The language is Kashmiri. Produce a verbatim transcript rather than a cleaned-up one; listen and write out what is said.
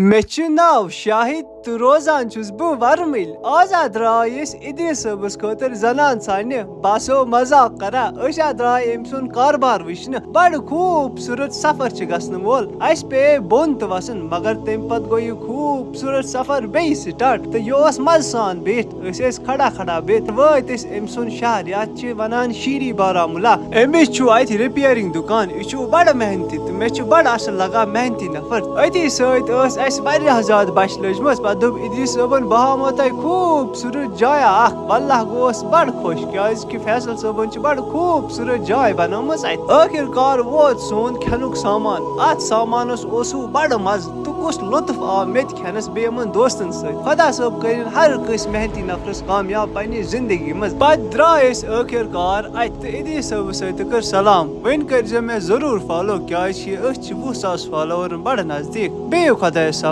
مےٚ چھُ ناو شاہد تہٕ روزان چھُس بہٕ ورمٕلۍ۔ آز ہا درٛاے أسۍ ادریس صٲبس خٲطرٕ زنان ژھانڈنہِ۔ بہٕ ہسا مزاق کران، أسۍ ہا درٛاے أمۍ سُنٛد کاربار وٕچھنہِ۔ بڑٕ خوٗبصوٗرت سفر چھُ گژھنہٕ وول۔ اسہِ پیٚیہِ بۄن تہٕ وسُن، مگر تمہِ پتہٕ گوٚو یہِ خوٗبصوٗرت سفر بیٚیہِ سٹارٹ تہٕ یہِ اوس مزٕ سان بِہِتھ۔ أسۍ ٲسۍ کھڑا کھڑا بِہِتھ، وٲتۍ أسۍ أمۍ سُنٛد شہر، یتھ چھِ ونان شیری بارہمولہ۔ أمِس چھُ اتہِ ریپیئرنگ دُکان۔ یہِ چھُ بڑٕ محنتی تہٕ مےٚ چھُ بڑٕ اصل لگان محنتی نفر۔ أتی سۭتۍ ٲس اسہِ واریاہ زیادٕ بچھِ لٔجمٕژ۔ پتہٕ دوٚپ ادریس صٲبن، بہٕ ہاومو تۄہہِ خوٗبصوٗرت جایا اکھ۔ واللہ گوس بڑٕ خۄش، کیازِ کہِ فیصل صٲبن چھِ بڑٕ خوٗبصوٗرت جاے بنٲومٕژ اتہِ۔ ٲخر کار ووت سون کھٮ۪نُک سامان۔ اتھ سامانس اوسوٕ بڑٕ مزٕ تہٕ کُس لطف آو مےٚ تہِ کھٮ۪نس بیٚیہِ یِمن دوستن سۭتۍ۔ خۄدا صٲب کٔرِن ہر کٲنٛسہِ محنتی نفرس کامیاب پننہِ زندگی منٛز۔ پتہٕ درٛاے أسۍ ٲخر کار اتہِ تہٕ ادریس صٲبس سۭتۍ تہٕ کٔر سلام۔ وۄنۍ کٔرزیو مےٚ ضروٗر فالو، کیازِ کہِ أسۍ چھِ وُہ ساس فالوورن بڑٕ نزدیٖک۔ بِہِو خۄدایس حوالہٕ۔